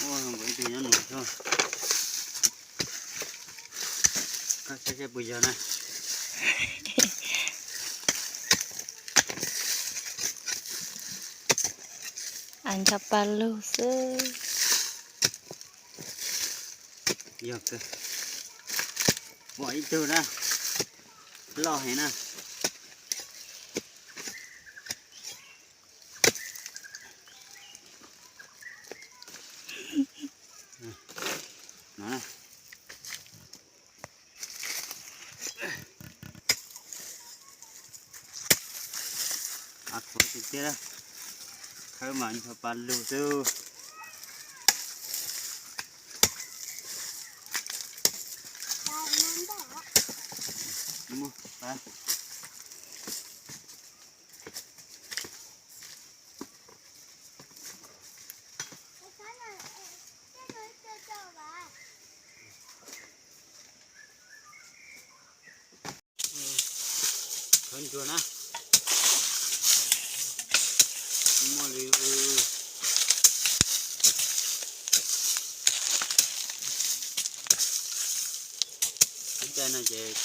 Ua nkaus ib tug nyob nws xwb. Koj saib seb puas yog na. Ncho pa lug xwb. Yog kawg. Pom ib tug na, loj heev na. Av qhuav tiag tiag, khawb mas ncho pa lug xwb. Khawb ntsuag na. Muaj li. Lub caij no ces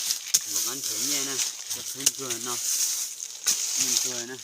npam qab nrhiav nyiaj na, cov khawb ntsuag no, nyiaj ntsuag na.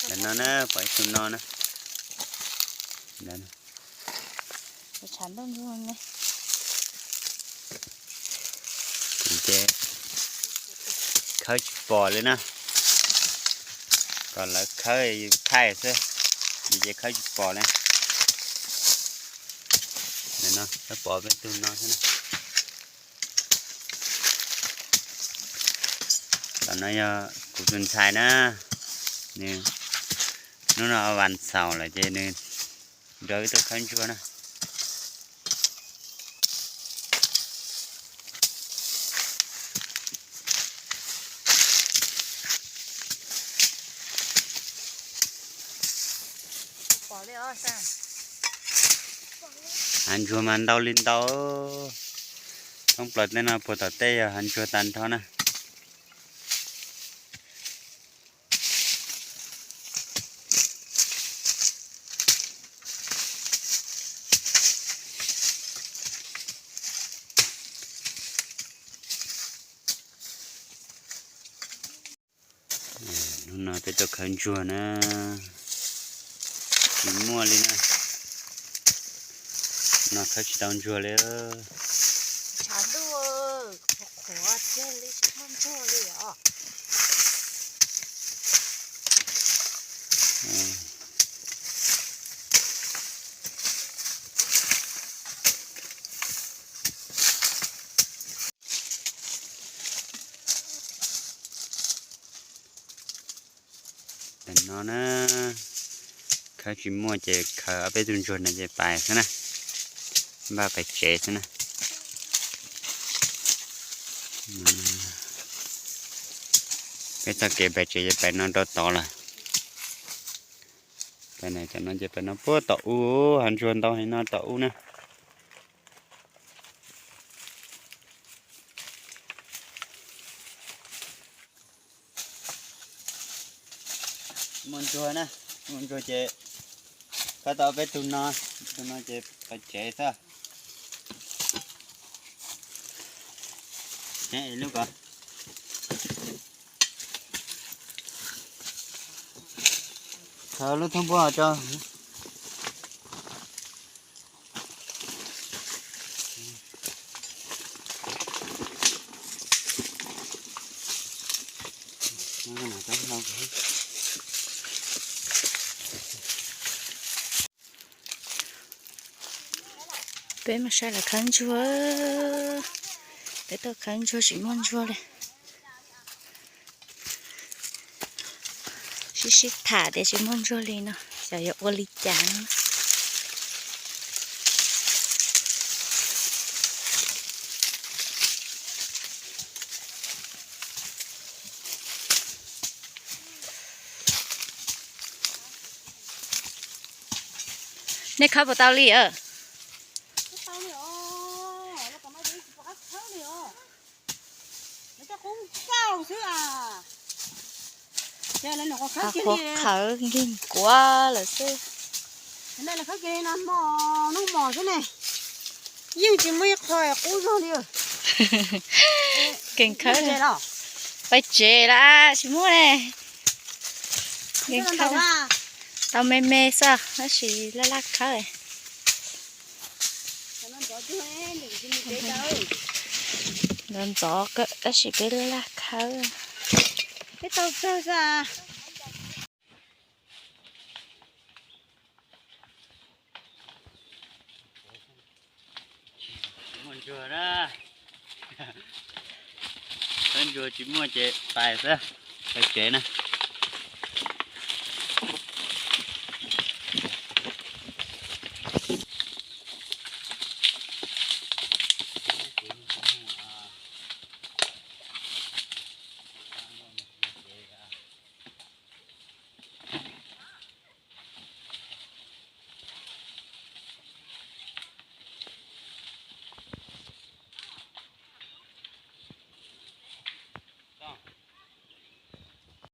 Tam no na, pom ib tug no na. Ces khawb tsis pom li na. Kom lawv khawb thaij xwb, ces khawb tsis pom li. Tam no pom peb tug no xwb na. Tam no yog kuv tus ntxhais na, nws hnub no vas xaum lawm ces nws nrog wb tuaj khawb ntsuag na. Hav ntsuag mas ntau li ntau. Thoob plaws tej no puag tom tej yog hav ntsuag tag nrho na. Hnub no peb tuaj khawb ntsuag na, tsis muaj li na. No khawb tsis tau ntsuag li. Tshav ntuj, qhuav qhuav thiaj li tsis muaj ntsuag li os. Tam no na, khawb tsis muaj ces khaws ob peb tug ntsuag no ces pais xwb na, npaj pais tsev xwb na. Peb txoj kev pais tsev ces pais no rau tod lawm. Pais no ces pais no puag tom ub, hav ntsuag ntau heev no tom ub na. Muaj ntsuag na, muaj ntsuag ces khawb tau peb tug no, tug no ces pais tsev xwb. Lub ko, khaws lub thoob npuab tso. Peb mus saib lawv khawb ntsuag. Peb tuaj khawb ntsuag tsis muaj ntsuag li. Sib sib tham tias tsis muaj ntsuag li no, xyov yuav ua li cas no. Nej khawb puas tau li a? Qhuav khawb nkig nkuav lawm xwb. Keem khawb. Pais tsev lawm, tsis muaj ne. Keem khawb tau me me xwb tab sis laj laj khawb. Ntxov ntxov kawg tab sis peb laj laj khawb. Muaj ntsuag na. Khawb ntsuag tsis muaj ces pais xwb, pais tsev na.